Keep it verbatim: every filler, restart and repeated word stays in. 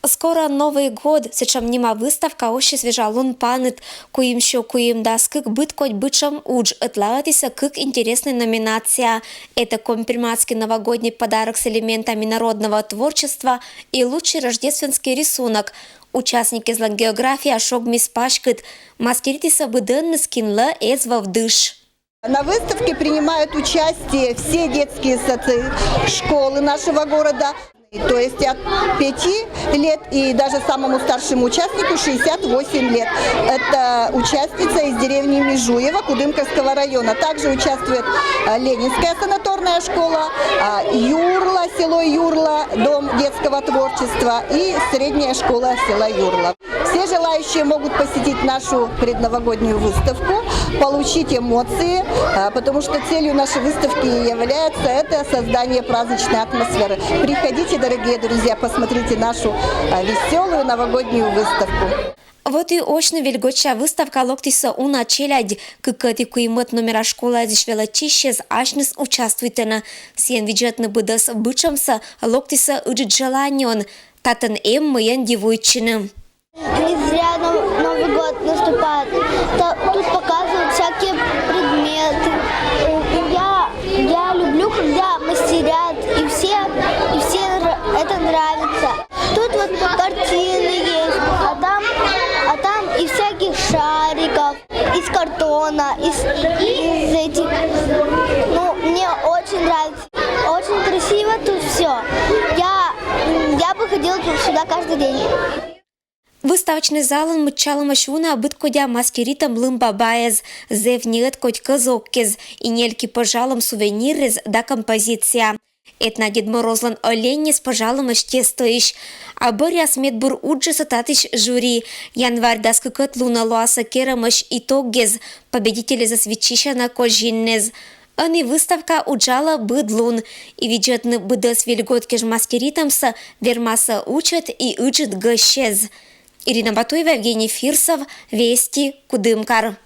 «Скоро Новый год» — сэтшӧм нима выставка осис вежа лун паныд. Куим сё куим дас кык быд кодь бытшӧм удж, ӧтлаӧдісӧ кык интереснӧй номинация. Это «Компермацкий новогодний подарок с элементами народного творчества» и «Лучший рождественский рисунок». Участникъяслӧн география шогмис паськыд. Маскиритісӧ быдӧнныс, кинлы эз вӧв дыш. На выставке принимают участие все детские сады, школы нашего города. То есть от пяти лет и даже самому старшему участнику шестьдесят восемь лет. Это участница из деревни Межуево Кудымкарского района. Также участвует э, Ленинская санаторная школа, а, Юрла, село Юрла, дом детского творчества и средняя школа села Юрла. Все желающие могут посетить нашу предновогоднюю выставку, получить эмоции, а, потому что целью нашей выставки является это создание праздничной атмосферы. Приходите, дорогие друзья, посмотрите нашу а, веселую новогоднюю выставку. Вот и ӧшинь выль годся выставка локтісӧ уна челядь. Кыкӧд и куимӧд номера школаэзысь велӧдчысьяс асьныс участвуйтӧны. Сійӧн видзӧдны быдӧс бытшӧмсӧ локтісӧ ыджыд желаниеӧн. Татӧн эм мыйӧн дивуйтчыны. Не зря Нов- Новый год наступает. Та- Тут показывают всякие предметы. Э, Я, я люблю, когда мастерят, и всем, и всем нра- это нравится. Тут вот картины есть, а там, а там из всяких шариков, из картона, из, из этих. Ну, мне очень нравится. Очень красиво тут все. Я, м, я бы ходила тут сюда каждый день. Выставочнӧй залын мыччалӧмысь уна быдкодя маскиритӧм лымбабаэз. Зэв ни ӧткодь кӧзоккез и нелькипӧжалӧм сувениръяс да композиция. Этна Дед Морозлӧн оленьыс пӧжалӧмысь тестоысь. А бӧръяс медбур уджджасӧ татысь жюри. Январь дас кыкӧд лунӧ лоасӧ керӧмысь итогъяс. Победительясӧс виччысяна козиннас. Ӧні выставка уджалӧ быд лун. И видзӧдны быдӧс выль год кежмаскиритӧмсӧ вермасӧ ичӧт и ыджыд гӧсьтъяс. Ирина Батуева, Евгений Фирсов, «Вести», Кудымкар.